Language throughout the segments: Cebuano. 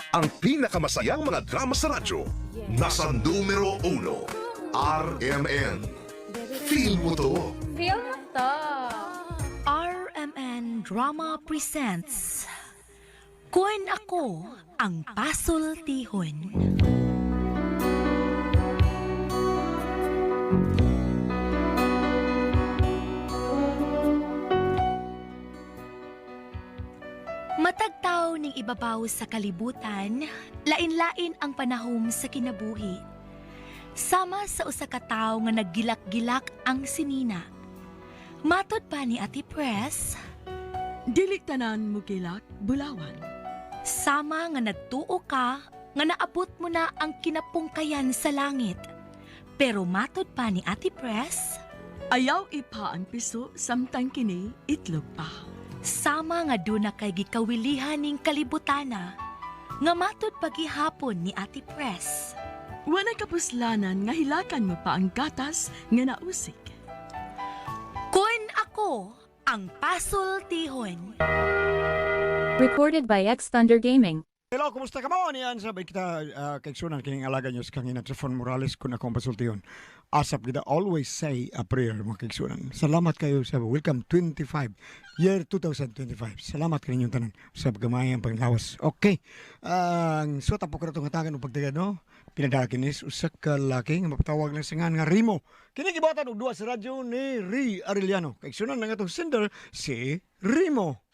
Ang pinakamasayang mga drama sa radyo. Nasa numero 1, RMN. Feel mo to. Feel mo to. RMN Drama Presents Kun Ako Ang Pasultihon. Matagtaw ning ibabaw sa kalibutan, lain-lain ang panahom sa kinabuhi. Sama sa usa ka tawo nga naggilak-gilak ang sinina. Matod pa ni Ate Press, Dili tanan mo gilak, bulawan. Sama nga nagtuo ka, nga naabot mo na ang kinapungkayan sa langit. Pero matod pa ni Ate Press, Ayaw ipa ang piso samtang kini itlog pa. Sama nga doon na kay gikawilihan ning kalibutana, nga matod pagihapon ni Ate Press. Wala kapuslanan nga hilakan mo pa ang gatas nga nausik. Kun ako ang pasultihon. Recorded by X Thunder Gaming. Hello, kumusta ka mo? Niyan sabay kita kaigsunan kining alaga niyo sa kangina Trifon Morales kun akong pasultiyon. Asap kita always say a prayer mga kaigsunan. Salamat kayo sa welcome 25 year 2025. Salamat kaninyong tanan sa gamay ang panglawas. Okay. Ang suwat po karatong hatagan og pagdagan no. Pinadala kinis usa ka laki nga mapatawag lang sa ngan nga Rimo. Kini gibatan og duwa sa radyo ni Ri Arellano. Kaigsunan nga atong sender si Rimo.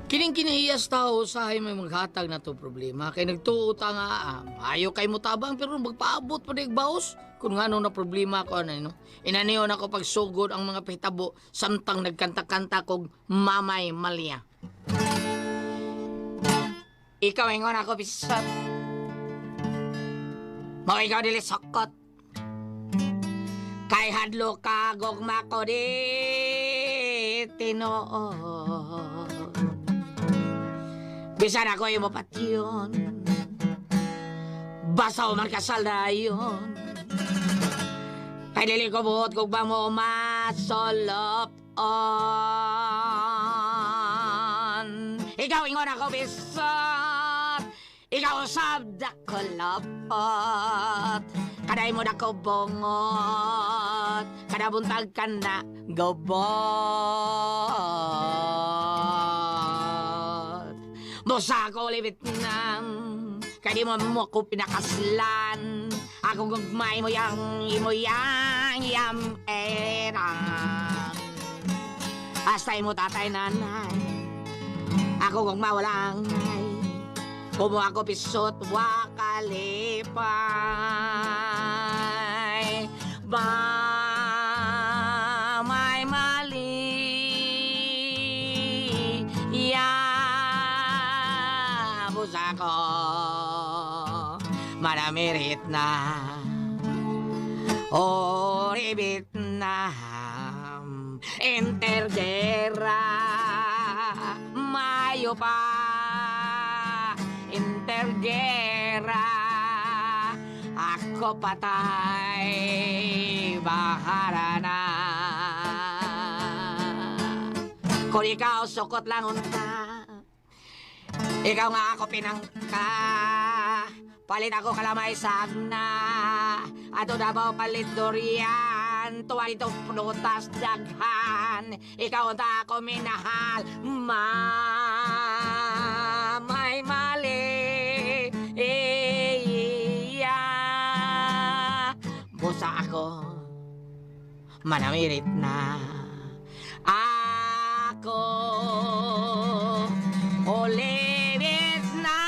Kining kinahiyas tao usahay may maghatag na to problema kay nagtuo ta nga ayo kay mutabang pero magpaabot pa dig baos kung ngano na problema ko ano no inaniyon ako pagsugod ang mga pahitabo samtang nagkanta-kanta kog mamay malya. Ikaw ingon ako bisat mao ikaw dili sokot kay hadlo ka gugma ko di tinuod. Bisan ako yung mapatyon. Basaw man kasal na yun. Kay dili ko buot kung ba mo masolop on. Ikaw ingon ako bisat. Ikaw usab dakulapot. Kaday mo dako bongot. Kada buntag ka na gobot. Musa ko libit nang kay di mo mo ko pinakaslan. Ako gugmay mo yang imo yang yam erang. Hasta imo tatay nanay. Ako gugma walang ay. Kumo ako pisot wakalipay. Ba may mali ya busa ko manamirit na oribit na intergera mayo pa intergera ako patay bahara na kung ikaw sukot lang unta. Ikaw nga ako pinangka. Palit ako kalamay sagna. Ato dabaw palit durian. Tuwa ito prutas daghan. Ikaw unta ako minahal. Ma may mali. Iya. Busa ako. Manamirit na. Ako ulibit na.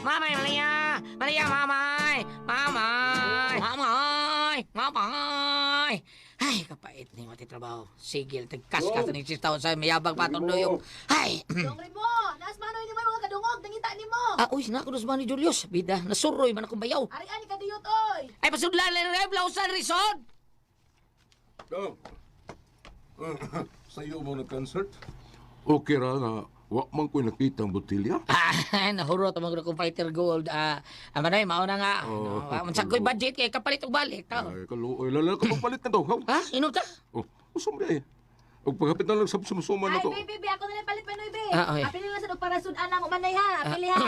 Mamay, Maria! Maria, mamay! Mamay! Mamay! Mamay! Ay, kapait ni mati trabaho. Sigil, tagkaskas ni taon sa mayabang patong duyong. Ay! Dong mo, naas manoy ni mo yung mga kadungog, nangita ni mo. Ah, uy, nako man ni Julius. Bida, nasuroy man akong bayaw. Ari ani kadiyot oy. Ay, pasudlan lang Rev, lausan, Rizon! Oh. Sa iyo mo nag-concert? Okay ra nga Wa man ko'y nakita ang botilya. Ah, nahurot ang mga kong fighter gold. Ah, ah, Manoy, mauna nga. Oh. No, oh, ko'y budget kay kapalit og balik. Tao. Ay, kaluoy. Lala ka magpalit na to. Haw. Ha? Inom ta? Oh, usam di ay. Og paghapit na lang sa sumsuman na Ay, to. baby, baby, ako na lang palit Manoy, be. Ah, oy. Apili lang sa og para sudan na mo Manoy ha. Apili ha.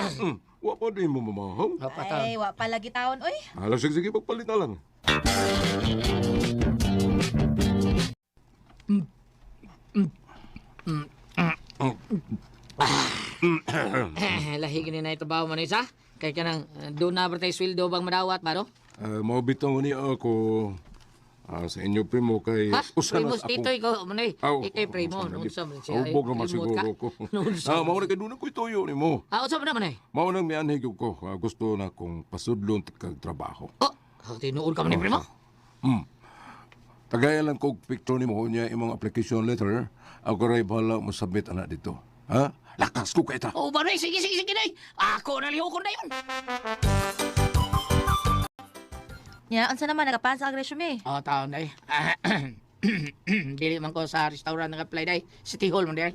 Wa pa din mo mamahaw. Oh, pa, Ay, wa pa lagi taon oy. Alam, sige, sige, pagpalit na lang. Lahi gini na ito ba Manoy sa? Kay kanang doon na ba tayo sweldo bang madawat ba no? Uh, Maubitang ni ako sa inyo primo kay Ha? usa na Primos sa tito akong ikaw Manoy. Aw, Ikay primo usa na unsa man siya. Ubog naman Limot ka. siguro ko. Unsa Ah, mao na kay dunay ko'y tuyo nimo. Ah, unsa man na Manoy? Mao nang mianhig ko. Gusto na kong pasudlon kag trabaho. Oh, tinuod ka man ni primo. Tagaya lang kog picture nimo niya imong application letter. Ako ray bahala mo submit ana dito. Ha? Lakas ko kay ta. Oh, Manoy, sige sige sige day. Ako na lihokon na yun. Nya, unsa naman nagapansa ang resume? Oh, taon day. Dili man ko sa restaurant nag-apply day. City Hall man day.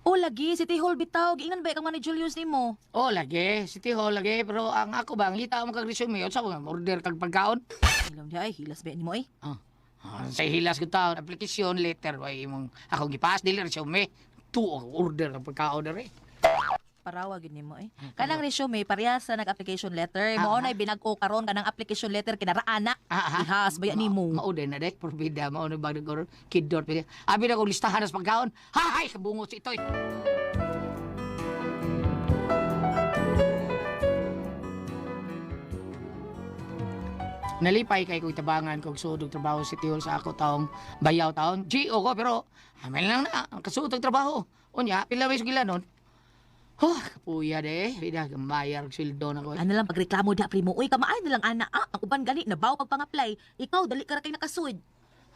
Oh, lagi City Hall bitaw. Giingnan ba kang man ni Julius nimo? Oh, lagi. City Hall lagi. Pero ang ako ba, ang hita mo kag resume, unsa mo order kag pagkaon? Ilong di ay hilas ba nimo eh. Ah, sa hilas ko taon, application letter way imong ako gipass dili resume. Tuo order ng pagkaon dere. Parawa gid nimo eh. Kanang resume parehas sa nag-application letter. Ah, Mao na binag-o karon kanang application letter kinaraana. Ah, ah. Ihas ba nimo? Mao din na dek, porbida mao na bag nag kidor pwede. Abi na kong listahan sa pagkaon. Hay, kabungos ito. Eh. Nalipay kay kong tabangan kog suod og trabaho sa City Hall sa ako taong bayaw taon. G.O. ko pero amin lang na ang kasuod og trabaho. Unya, pila may sugilanon. Huh, kapuya de, bida gamayar og sweldo na ko. Ano lang pagreklamo da primo. Uy, kamaay na lang ana. Ah, ang uban gani nabaw pag pang-apply. Ikaw dali ka ra kay nakasud.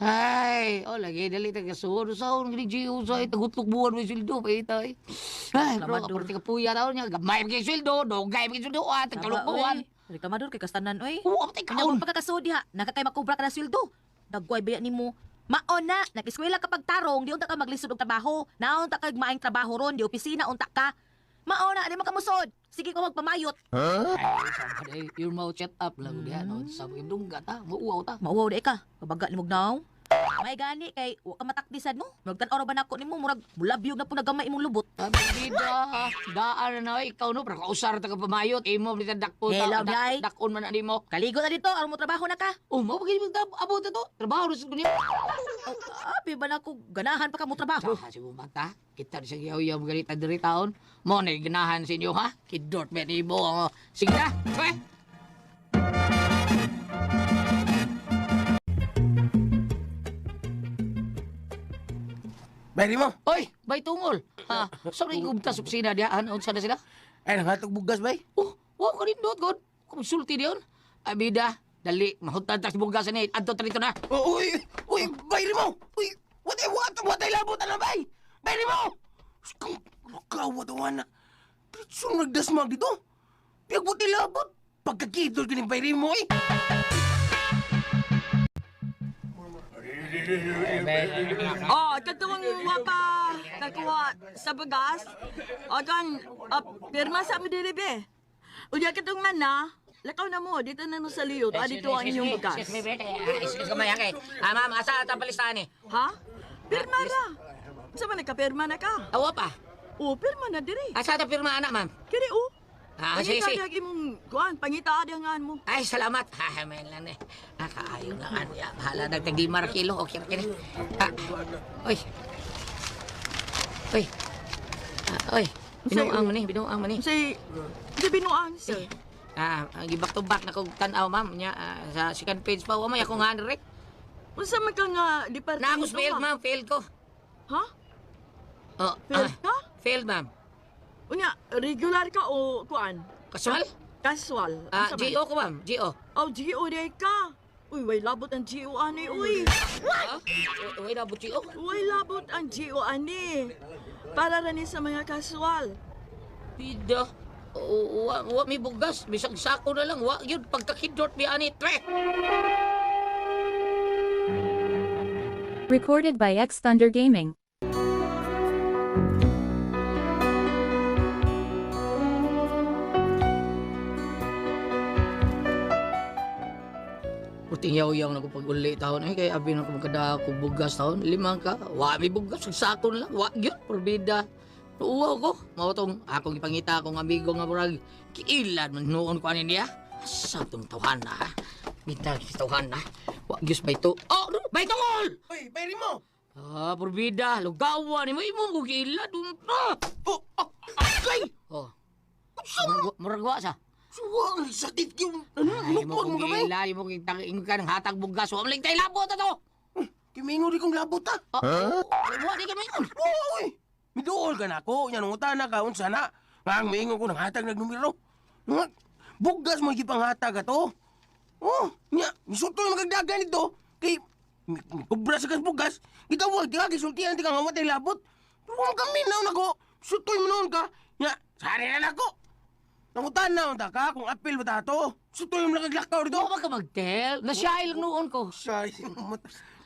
Ay, oh lagi dali ta kasuod sa on gini G.O. sa tagutlok buwan may sweldo pa ita. Ay, pero Reklamador. aparte kapuya taon niya, gamay kay sweldo, dogay kay sweldo, ah, tagtulok buwan. Reklamador kay kastanan oy. Oo, aparte Kanya kaon. kung pagkakasud diha, nakakay makobra ka na sweldo. Dagway ba nimo? Mao na, nag-eskwela ka pagtarong, di unta ka maglisod og trabaho. Naunta kag maayong trabaho ron, di opisina unta ka. Mao na, di man ka musod. Sige ko magpamayot. Ay, sabi day, your mouth shut up lang diha no. Sabi dungga ta, mauwaw ta. Mauwaw di ka. Kabaga ni naw. May gani kay wa ka matakdisan no. Magtan-aw ra ba nako nimo murag mulabyog na po nagamay imong lubot. Bida, daan na ikaw no, pero kausar ta ka pamayot, imo bita dakpo ta, Hello, day. dakon man ani mo. Kaligo na dito aron mo trabaho na ka. Oh, mo pagid abot to. Trabaho ra sa kunya. Oh, abi ba nako ganahan pa ka mo trabaho. Sa si mata, kita sa giyaw-yaw ganita diri taon. Mo na ganahan sa inyo ha. Kidort ba ni mo. Sige na. Eh. Bayri mo. Oy, bay tungol. Ha, sorry gubta sa opisina diha. Ano unsa na sila? Ay, nanghatog bugas, bay. Oh, wow ka rin doon, god. Konsulti diyon. Abida, dali, mahutan tas bugas ni. Adto ta dito na. Oh, uy, uy, bayri mo. Uy, what ay labot na, bay. Bayri mo. Kung kawa to na. Diretso nagdasmag dito. Piyag buti labot. Pagkakidol ka ni bayri mo, eh. Oh, katong wapa kakuha sa bagas. O kan, pirma sa mi diri be. Unya katong mana, lakaw na mo dito na mo sa liyot. Ah, dito ang inyong bagas. Excuse me, Bete. Excuse ko maya kay. Ah, ma'am, asa ta palistahan eh? Ha? Pirma ra. Sa man nagkapirma na ka? Awa pa. O, pirma na diri. Asa ta pirma ana, ma'am? Kini o. Ah, sige, Pangita sige. diha imong kuan, pangita diha ngan mo. Ay, salamat. Ha, may lang eh. Ah, kaayo na ano ya. Bahala nagtag lima ra kilo. Okay ra kini. Ah, oy. Oy. Ah, oy. Binuang man eh, binuang man eh. Say, sa binuang sir. Ah, ang gibak to back na kog tan-aw, ma'am. Nya, sa second page pa wa may ako nga direk. Unsa man ka nga departamento? Na ako failed, ha? ma'am. Failed ko. Ha? Oh, Failed ka? Failed, ma'am. Unya, regular ka o kuan? Casual? Casual. Ah, Unsa man? GO ko, ma'am. GO. Oh, GO day ka. Uy, way labot ang GO ani, uy. Ha? Uy, nabot GO. Way labot ang GO ani. Para ra ni sa mga casual. Bida. Wa, wa may bugas. Bisag sako na lang. Wa yun. Pagkakidort mi ani. Tre! Recorded by X Thunder Gaming. Perting yaw-yaw na ko pag uli taon. Ay, kay abi na ko magkada ko bugas taon. Lima ka. Wa may bugas. Sako na lang. Wa gyud. Porbida. Nuuwaw ko. Mao tong akong ipangita akong amigo nga murag. Kiilad man noon ko ani niya. Asa tong tawhan na. Bitag si tawhan na. Wa gyud ba ito? Oh, no, baitongol! Uy, bayri mo! Ah, porbida. Lugawan ni mo imo ko giilad. Ah! Oh, oh, agay! Oh. Murag wa sa. Suwa, ang sakit yung... Ano, Ay, mo nukwag mo kong gamay? giilad, imo kong ka ng hatag bugas. Wa man lang tayo labot ato. Kimingo di kong labot ah. Huh? Wa di ka maingon. Oo, uy! Miduol ka na ako. Yan, ungutan na ka. Unsa na. Nga ang miingon ko ng hatag nagnumero. Nga, bugas mo gipanghatag ato. Oh, nya, misuto yung magagdagan nito. Kay, kubra sa kas bugas. Gitawag, di ka, gisultihan, di ka nga watay labot. Pero kung kami na ako, sutoy mo noon ka. Nya, sari na nako. Nangutan na unta ka kung apil ba ta to. Sutoy mo nakaglakaw dito. Wa ba ka mag-tell? Nasyail lang noon ko. Say,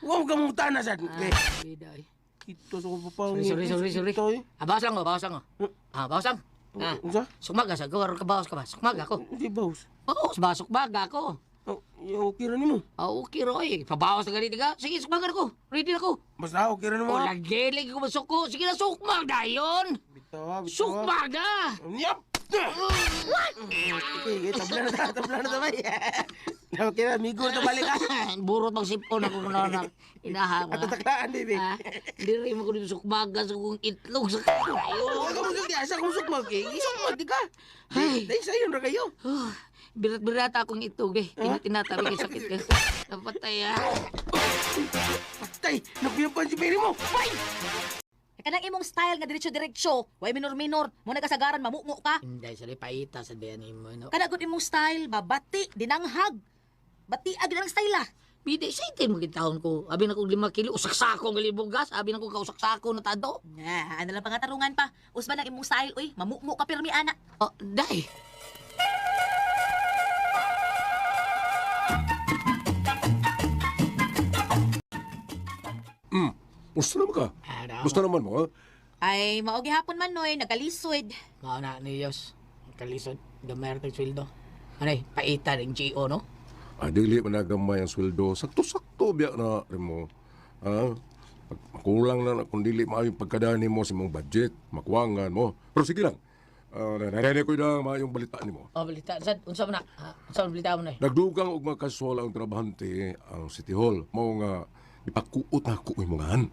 huwag ka mangutan na sad. Ah, bida eh. Ito sa ko pa. Sorry, sorry, sorry, sorry. Ah, bawas lang ko, bawas lang ko. Ah, bawas lang. Ah, Unsa? sukmaga sa gawar ka bawas ka ba? Sukmaga ko. Hindi bawas. Bawas ba sukmaga ko. Oh, okay ra nimo. Ah, okay roy. Pabawas na ganito ka. Sige, sukmaga ko. Ready na ko. Basta okay ra nimo. O, lagi, lagi ko masuko. Sige na, sukmag dayon. Bitaw, bitaw. Sukmaga! Yap! Okay, tabla na ta, tabla na ta bay. Okay ra, migo na balik ah. Burot bang sipon ako na na inaha Ato taklaan di Ah, diri mo ko dito sukmaga sa kong itlog sa kayo. Oh, ka musok di asa kung sukmag kay. Isukmag di ka. Ay. Dai sayon ra kayo. Oh, birat-birat akong itlog eh. Tinatabi kay sakit ka. Napatay ah. Patay, napiyapan si Peri mo. Bay! Kanang imong style nga diretso-diretso, way minor-minor, mo nagkasagaran mamumo ka. Hindi, sa paita sa bayan mo. No? Kana gud imong style, babati, dinanghag. Bati agad ang style ah. Bida, sa itin mo kitahon ko. Abi na kong 5 kilo, usak-sako ang galibugas. Abi na kong kausak-sako na tado. Na, ano lang pangatarungan pa. Usba lang imong style, uy, mamumo ka pirmi ana. Oh, day. Gusto naman ka? Ah, Gusto naman mo, ha? Ay, mao gihapon man noy, nagkalisod. Mao na ni Diyos. Kalisod, gamay ra sweldo. Anay, paita ng GO, no? Ah, dili man na gamay ang sweldo. Sakto-sakto biya na rin mo. Ha? Pag makulang na na kung dili maayo pagkadani mo sa imong budget, makuwangan mo. Pero sige lang. Uh, narinig ko na maayong balita nimo. Oh, balita. Sad, unsa man na? Ah, unsa man balita mo na? Nagdugang og mga kasual ang trabahante ang City Hall. Mao nga ipakuot na ko imongan.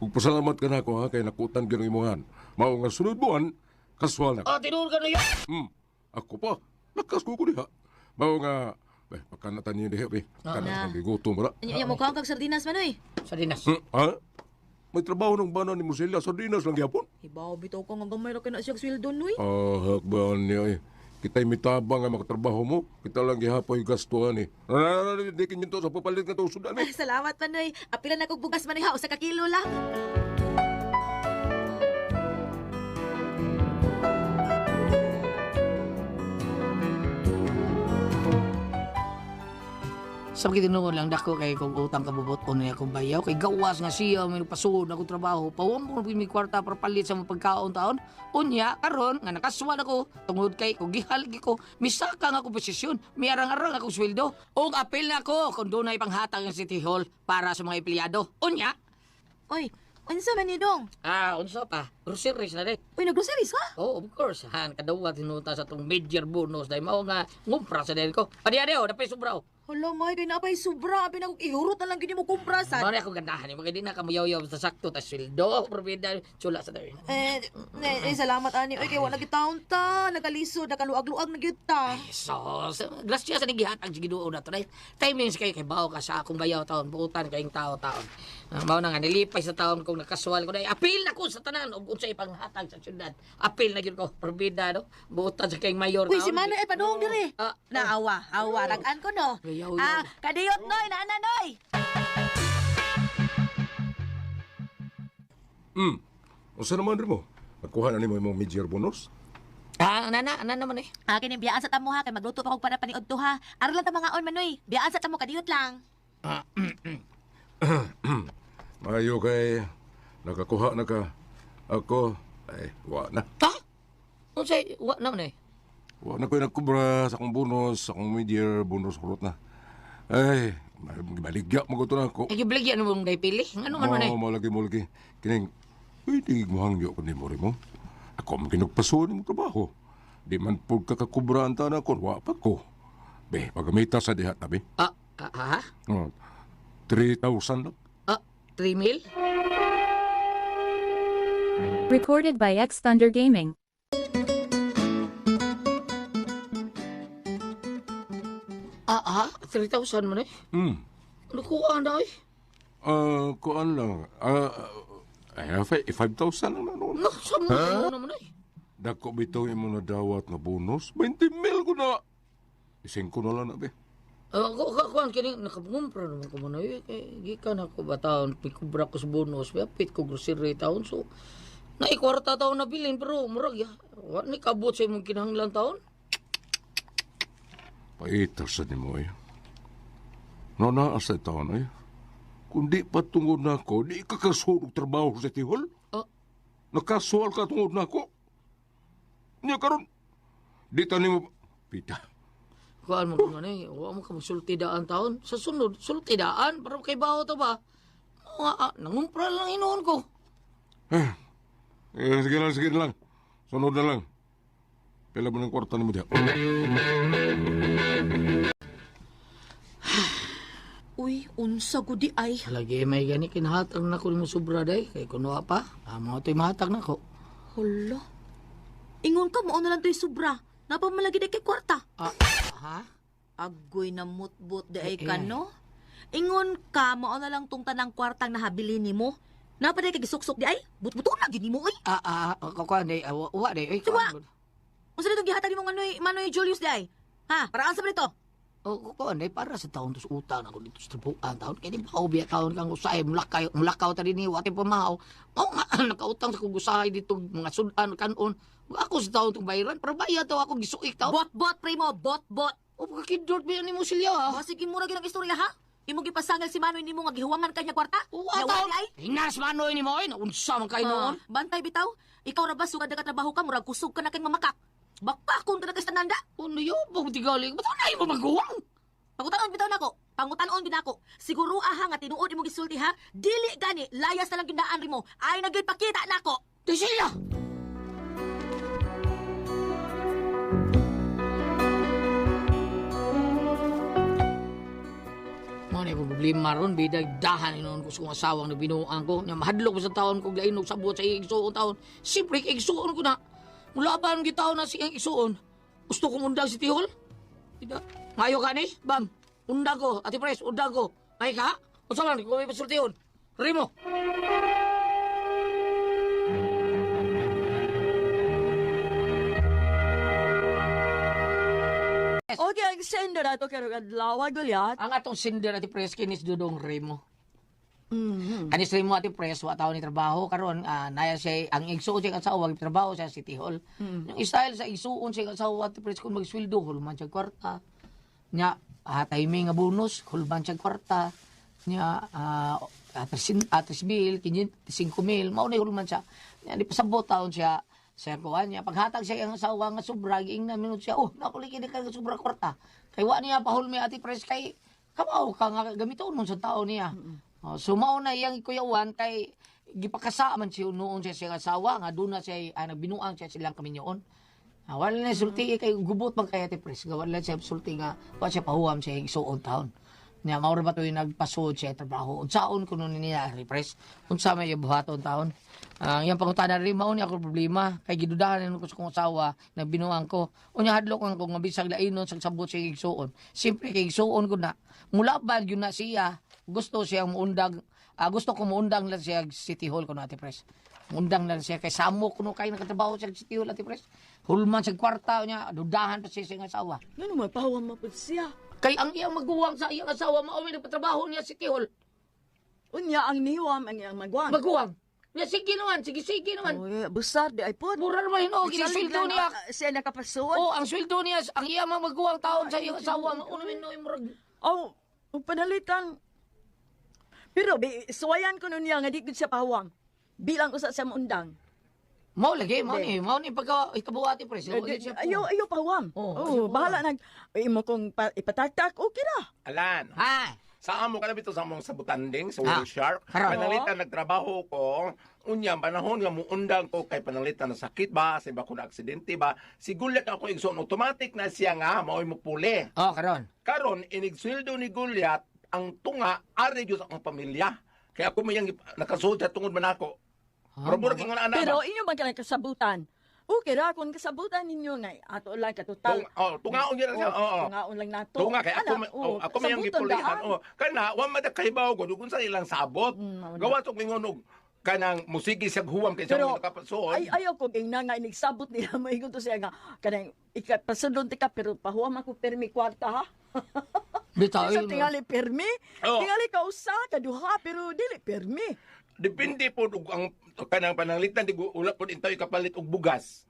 Ug pasalamat ka na ako ha kay nakutan gyud ang imongan. Mao nga sunod buwan kasual na. Oh, tinuod ka na yun. Ako pa. Lakas ko ko diha. Mao nga eh pakanatan niyo diha be. Pakanatan Na. gigutom ra. Anya mo kang kag sardinas man oy. Sardinas. Ha? May trabaho ng bana ni Musela, sardinas lang gyapon. Hibaw bitaw ka nga gamay ra kay na siya sweldo noy. Ah, hakban niya eh. Kita'y mitabang nga makatrabaho mo. Kita lang gihapoy gastuhan eh. Di kinyo to sa papalit nga to sudan eh. Ay, salamat manoy. Apila na kog bugas manoy ha, usa ka kilo lang. Sa tinuod lang dako kay kung utang kabubot-on niya akong bayaw kay gawas nga siya may nagpasuod akong trabaho pawam ko may kwarta para palit sa mga pagkaon taon unya karon nga nakaswal ako tungod kay kung gihalgi ko misaka nga akong posisyon miarang-arang akong sweldo ug apil na ako kung dunay panghatag ang City Hall para sa mga empleyado unya. Oy, unsa man ni dong? Ah, unsa pa, groceries na di. Uy, naggroceries ka? Oh, of course. Han, kadawa tinuta sa tong major bonus dahil mao nga ngumpra sa dahil ko. Padiade oh, napay sobra oh. Hala, may kay napay sobra. Abi na kog ihurot na lang gini mo kumpra sad. Mara ako gandahan ni mga di na kamuyaw-yaw sa sakto tas sweldo, probida chula sa dahil. Eh, eh, eh, salamat ani. Oy, kay wala gitaon ta. Nagalisod, nakaluag-luag na gyud ta. So, grasya sa gihatag sa Ginoo na to dahil timings kay kay bawo ka sa akong bayaw taon, buutan kayong tao taon. Ah, mao na nga nilipay sa taon kong nakaswal ko dahil apil na ko sa tanan og unsay panghatag sa syudad. Apil na gyud ko, probida no. Buutan sa kayong mayor Uy, taon. si Manoy ay padung dire. Ah, Naawa, awa, ragan ko no. Yaw, yaw. Ah, kadiyot noy, naana noy. Unsa naman rin mo? Nagkuha na nimo imong mid-year bonus? Ah, nana, nana naman eh. Akin yung biyaan sa tamo ha, kay magluto pa kog para paniud to ha. Aron lang ta mga on manoy. Biyaan sa tamo kadiyot lang. Maayo kay nakakuha na ka. Ako, ay, wa na. Ha? Unsay wa naman eh. Wa na ko'y nagkubra sa akong bonus, sa akong mid-year bonus kurot na. Ay, Baligya mo ko to na ako. Ay, gibligyan mo mong pili. Ano man man eh? Oh, mo lagi mo lagi. Kining, pwede mo hangyo ko ni mo mo. Ako ang kinugpaso mo trabaho. Di man pud kakakubraan ta na ko, wa pa ko. Be, pagamita sa diha tabi. Ah, ah, ha? Oh, 3,000 lang. Ah, 3 mil? Recorded by X Thunder Gaming. Ah, ah, 3,000 man eh. Nakuha na eh. Ah, kuan lang. Ah, ay, 5,000 lang na noon. No, sa mo huh? naman eh. Dako bitaw imo na dawat nga bonus. 20 mil ko na. Isingko na lang na be. Ah, ko ko kuan kini nakapangumpra naman ko man eh. Kay gikan ako ba taon pikubra ko sa bonus, apit ko grocery taon so naikwarta taon na bilin pero murag ya. Wa ni kabot sa imong kinahanglan taon. Paita sa nimo eh. No na sa taon eh. Kung di pa tungod na ako, di ka kasuod og trabaho sa tihol. Ah. Nakasual ka tungod na ako. Nya karon di ta nimo pita. Kuan mo man eh, wa mo ka magsulti daan taon. Sa sunod, sulti daan para kay bawo to ba? Mga ah, nangumpra lang hinuon ko. Eh, sige lang, sige lang. Sunod na lang. Pila mo ng kwarta nimo diha. Uy, unsa gudi ay. Lagi may gani kinahatag na ko nimo sobra day kay kuno pa. Ah, mga to'y mahatag na ko. Hala. Ingon ka mo na lang to'y sobra. Napamalagi di kay kwarta. Ah, ha? Agoy na mutbot di ay Eh, ka, eh. no? Ingon ka, mao na lang tong tanang kwartang nahabili nimo. Napa di kay gisuksok di ay? Butbuto na gyud nimo oy. Ah, ah, ah, kuan day, ah, wa wa day. Oy, Wa! kuan. Unsa nitong gihatag nimo Manoy Manoy Julius di ay? Ha, paraan sa ba nito? Oh, kuan day para sa taon tos utang ako dito sa trabuan taon. Kay di ba ubiya taon kang usahay mulakaw mulakaw ta dinhi wa tay pamahaw. Mao nga nakautang sa kong usahay dito mga sudan kanon. Ako sa taon tong bayaran pero bayad taw ako gisuik taon. Bot-bot primo, bot-bot. O pagkakidot ba nimo silya ha? Oh, sige mura gyud ang istorya ha. Imo gipasangil si Manoy nimo nga gihuwangan kanya kwarta? Wa Yawa taon. di ay? Hinas manoy nimo oy, unsa man kay noon? Ah, bantay bitaw. Ikaw ra ba sugad nakatrabaho ka murag kusog ka na kay mamakak. Bakka kung ka na kay stananda. Ano yo, bang tigali? Ba't na mo maguwang? Pangutanon bitaw nako. Pangutanon gid nako. Siguro aha nga tinuod imong gisulti ha. Dili gani layas na lang gindaan rimo. Ay na gyud pakita nako. Di sila! Mo na yung problema ron, bida dahan inoon ko sa kong asawang na binuang ko. Nya mahadlok ko sa taon ko glainog sa buot sa igsuon taon. Siyempre, igsuon ko na. Mula ba ang gitaon na siyang igsuon? Gusto kong undang si Tihol? Ida. Ngayo ka ni, bam. Undang ko, Ate Pres, undang ko. Ay ka? Unsa man, kung may pasultihon. Rimo. Okay, ang sender ato karong adlaw, Gulyat. Ang atong sender Ate Pres kinis Dudong Remo. Kanis Remo Ate Pres wa taon ni trabaho karon ah, naya siya ang igsuon siya asawa trabaho sa City Hall. Yung style sa igsuon siya asawa Ate Pres kung magsweldo hulman siya kwarta. Nya timing nga bonus hulman siya kwarta. Nya 3 mil, 5 mil, mao na hulman siya. Nya di pasabot taon siya sa kuan niya paghatag siya ang asawa nga sobra giingnan minut siya, oh napuli kini ka nga sobra kwarta kay wa niya pahulmi Ate Pres kay kamaw ka nga gamiton mo sa tao niya. Oh, so mao na iyang kuyawan kay gipakasa man siya noon siya siyang asawa nga doon na siya nagbinuang siya silang kaminyoon. Ah, wala na sulti eh, kay gubot man kay Ate Pres. Nga wala siya sulti nga wa siya pahuwam siya igsuon taon. Nya mao ra ba tuyo nagpasod siya trabaho. Unsaon kuno niya Ate Pres? Unsa may buhaton taon? Ang iyang pangutana rin mao ni ako problema kay gidudahan ko sa kong asawa nagbinuang ko. Unya hadlok ang kung bisag lainon sa sabot siya igsuon. Siyempre kay igsuon ko na mula ba yun na siya gusto siyang muundang gusto ko muundang lang siya City Hall ko na Ate Pres. Undang lang siya kay samo kuno kay nakatrabaho siya sa City Hall Ate Pres. Hulman sa kwarta niya, dudahan pa siya sa iyang asawa. Ngano man pahuwam man pud siya. Kay ang iyang maguwang sa iyang asawa mao may nagpatrabaho niya sa City Hall. Unya ang niwam ang iyang magwang. Maguwang. Niya sige naman, sige sige naman. Oy, busar di ay pod. Mura naman hinuo kini Salig sweldo lang, niya. Siya nakapasuod. Oh, ang sweldo niya, ang iyang mga maguwang taon sa iyang asawa mao naman no murag Oh, ug panalitan. Pero bi suwayan ko nun niya nga di gud siya pahuwam. Bilang usa sa muundang. Mao lagi, mao ni pagka hitabo Ate Pres. Eh, Ayaw, ayaw pahuwam. Oh, Oh, ayaw bahala nag imo kong ipataktak okay ra. Alan, Ha. Sa amo kana bitaw sa among sa Butanding, sa Ah, Whale Shark. karon. Pananglitan nagtrabaho ko, unya panahon nga muundang ko kay pananglitan na sakit ba, sa iba ko na aksidente ba, si Gulyat ako igsoon automatic na siya nga maoy mo puli. Oh, karon. Karon inigsweldo ni Gulyat ang tunga ari gyud sa akong pamilya. Kaya ako may nakasuod sa tungod man ako. Pero murag ingon ana Pero ba? inyo man kanang kasabutan. Okay ra kung kasabutan ninyo nga ato lang katotal. Tung, oh, tungaon gyud na siya. Oo. Tungaon lang nato. Tunga kay ako Ana, may, oh, ako may ang sabuton gipulihan. daan. Oh, kana wa man kahibaw ko kung sa ilang sabot. Mao na. Gawa to ingon og kanang musigi siya huwam kay siya Pero mo nakapasuod. ay ayaw ko kay nga inigsabot nila maingon to siya nga kanang ikapasundon ti ka pero pahuwam ako permi kwarta ha. Bitaw. Sa tingali permi, Oh. tingali ka usa ka duha pero dili permi. Depende po og ang kanang pananglitan di wala po intaw kapalit og bugas.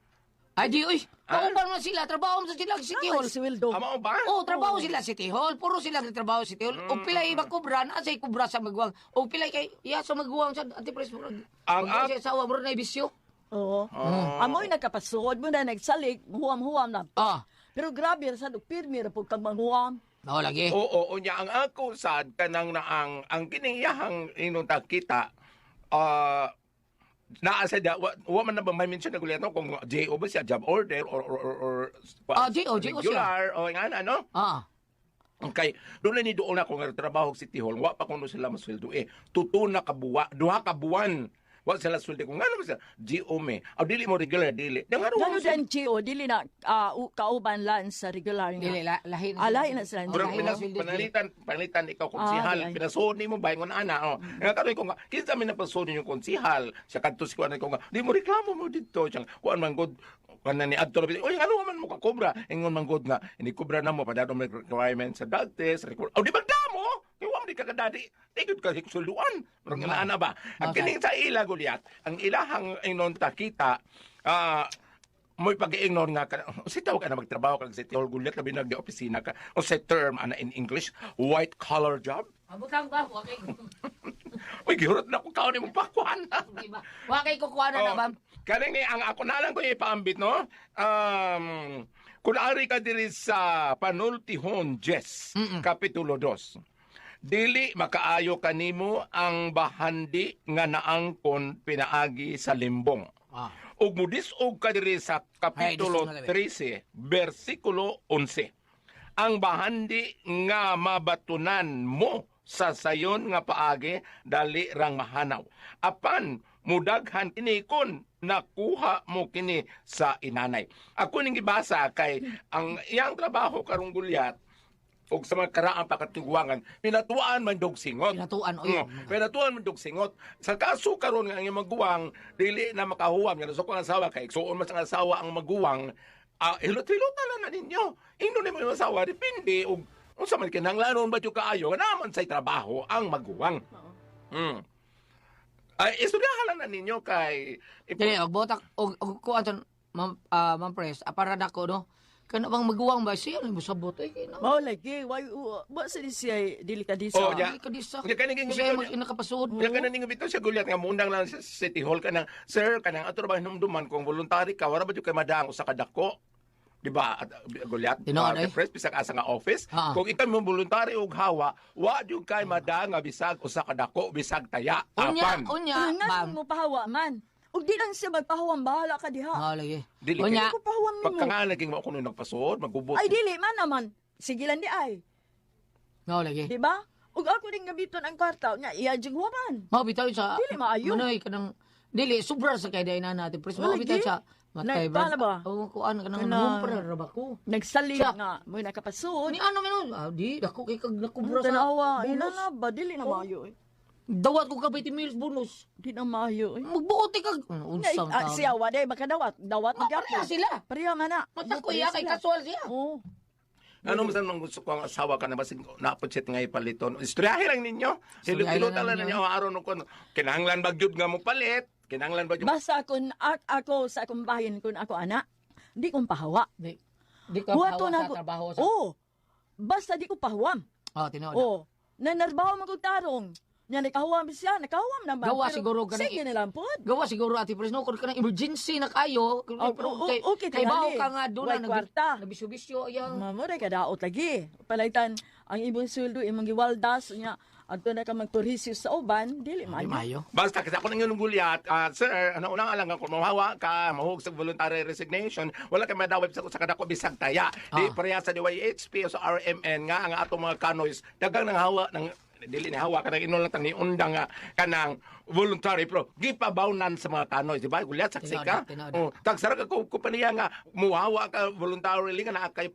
Ay di uy. Kauban man sila, trabaho man sila sa City Ay, Hall. sweldo. Ama ba? Oh, trabaho sila sa City Hall. Puro sila trabaho sa City Hall. Og pila iba kubra, naa say kubra sa maguwang. Og pila kay iya sa maguwang sa anti-press murag. Ang Ang siya asawa murag na bisyo. Oo. Amoy nakapasuod mo na nagsalig, huwam-huwam na. Ah, Pero grabe ra sa pirmi ra pud kag manghuwam. mao lagi. Oo, unya ang ako sad kanang na ang kining iyahang inong kita ah naa sa da wa, wa man na ba may mention na gulyat no kung JO ba siya job order or Ah, JO, JO siya. regular o nga na no. Ah. Okay, doon na ni doon ako nga trabaho sa City Hall, wa pa kuno sila masweldo eh. Tuto na kabuwa, duha ka buwan. Wa sila sweldo kung ngano ba sila GO me. Aw dili mo regular dili. Dang ano Ngano dan GO dili na kauban lang sa regular nga. Dili la, lahi Ah, lahi na sila. Murag Oo. pinas, panalitan, panalitan ikaw konsihal, Ah, ay. pinasuod nimo ba ingon ana oh. Nga karon ko nga kinsa man napasuod ninyo konsihal, siya kadto si kuan ko nga, di mo reklamo mo didto siya. Kuan man gud kanan ni adto ra oy ano man mo ka kobra ingon man gud nga ini kobra na mo padadong may requirement sa drug test record. Oh, di magdamo kay wa man di kagadadi di gud ka suluan. Murag nga ana ba. Ang Okay. kining sa ila gulyat, ang ilahang inon ta kita ah mo'y pag-iignon nga ka, si tawag ka na magtrabaho kag City Hall gulyat labi nag opisina ka o sa term ana in English white collar job. Abutang ba wa kay Uy, gihurot na ko kaon imong pakwan. di ba? Wa kay kukuha na na Oh, bam. Kani ni ang ako na lang ko ipaambit no. Kung ari ka diri sa Panultihon Jess, Kapitulo 2. Dili makaayo kanimo ang bahandi nga naangkon pinaagi sa limbong. Ah. Ug mudis-og ka diri sa Kapitulo Ay, disog na labi. 13, versikulo 11. Ang bahandi nga mabatunan mo sa sayon nga paagi dali rang mahanaw. Apan mudaghan kini kon nakuha mo kini sa inanay. Ako ning gibasa kay ang iyang trabaho karong gulyat ug sa mga karaang pakatiguangan, pinatuan man dog singot. Pinatuan, oy. Pinatuan man dog singot. Sa kaso karon nga ang iyang maguwang dili na makahuwam nga sa akong asawa kay igsuon man sa asawa ang maguwang, hilot-hilot na lang na ninyo. Ingnon nimo yung asawa depende og unsa man kinahanglanon ba jud kaayo nga naman say trabaho ang maguwang. Ay istoryahan lang na ninyo kay Dili og botak og og kuan ton ma'am ma'am press para nako no. Kana bang maguwang ba siya mo sabot ay kay no. Mao lagi why wa sa di siya dili ka disa. Oh, ya. Dili ka disa. Unya kaning Siya mo inakapasuod. Unya kaning bitaw siya gulyat nga mundang lang sa City Hall kanang sir kanang ato ra ba hinumduman kung voluntary ka wala ba jud kay madaang usa ka dako. Di ba? At, gulyat, Tinuod, eh. press bisag asa nga office. Ah. Kung ikaw mo voluntary og hawa, wa jud kay madaang nga bisag usa ka dako, bisag taya. Unya, Apan. unya, Nga ma'am. mo pahawa man. Ug di lang siya magpahuwam bahala ka diha. Ah, lagi. Dili Unya, Ko pahuwam nimo. Pagka nga laging mo ako nung nagpasuod, magubot. Ay dili man naman. Sige lang di ay. no lagi. Di ba? Ug ako ning gamiton ang kwarta nya iya jud huwaman. Mao bitaw sa Dili maayo. Manoy kanang dili sobra sa kay na natin. Press mao Wala, bitaw gi. sa matay Nagpala ba? Oo, kuan kanang Kanang- humpra ra ba ko. Nagsalig Siya. nga mo nakapasuod. Ni ano man ah, di dako kay kag nakubra sa Tanawa, ina bonus. na ba dili na maayo eh. Dawat ko ka 20 mils bonus. Di na maayo eh. Magbuot kag unsa Na, man siya wa day makadawat, dawat Ah, pareha sila. Pareha man na. Mata ko iya kay kasual siya. Oo. Ano man mang gusto ko ang asawa ka na basig napotsit nga ipaliton. Istoryahe lang ninyo. Istoryahe Hilot-hilot lang lang ninyo. ninyo aron kon kinahanglan ba gyud nga mo palit? Kinahanglan ba gyud? Basta kun ako sa akong bahin kun ako ana, di kong pahawa. Di, di ka Buhaton pahawa sa ako. trabaho sa. Oo. Basta di ko pahuwam. Oh, tinuod. Oo. Nanarbaho man kog tarong. Nya nakahuam siya, nakahuam naman. Gawa Pero siguro ka sige na lang pod. Gawa siguro ati Pres no kung kanang emergency na kayo. Oh, Pero oh, kay, okay, kay bawo tingali. ka nga doon Way na kwarta. nabisyo-bisyo yang Mamo ra kadaot lagi. Palaitan ang imong sweldo imong giwaldas nya adto na ka magturhisyo sa uban, dili maayo. Mayo. Basta kasi ako nang gulyat, sir, ano unang alang kung mahawa ka, mahuog sa voluntary resignation, wala kay madawit sa sa kadako bisag taya. Di pareha sa DYHP o sa RMN nga ang atong mga kanoys dagang nang hawa ng dili ni hawa kanang inon lang tang niundang nga kanang voluntary pero gipabawnan sa mga kanoys, di ba? Gulyat saksi ka. Tinood, tinood. Oh, tagsara ka kompanya nga muhawa ka voluntarily nga naa kay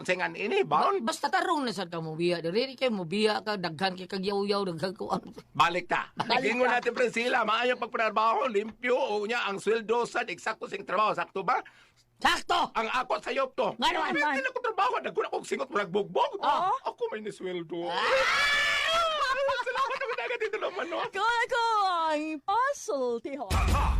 singan ini baon. Basta tarong na sad ka mo biya diri kay mo biya ka daghan kay kag yaw-yaw daghan ko ano. Balik ta. Gingon natin Priscilla, maayong pagtrabaho, limpyo, o niya ang sweldo sad eksakto sing trabaho, sakto ba? Sakto. Ang ako sa to. Nga naman. Ay, ako trabaho, nagkuna akong singot murag bugbog. Ako may nisweldo. Salamat naman agad dito naman, no? Ko ako ang puzzle, tiho. Tatak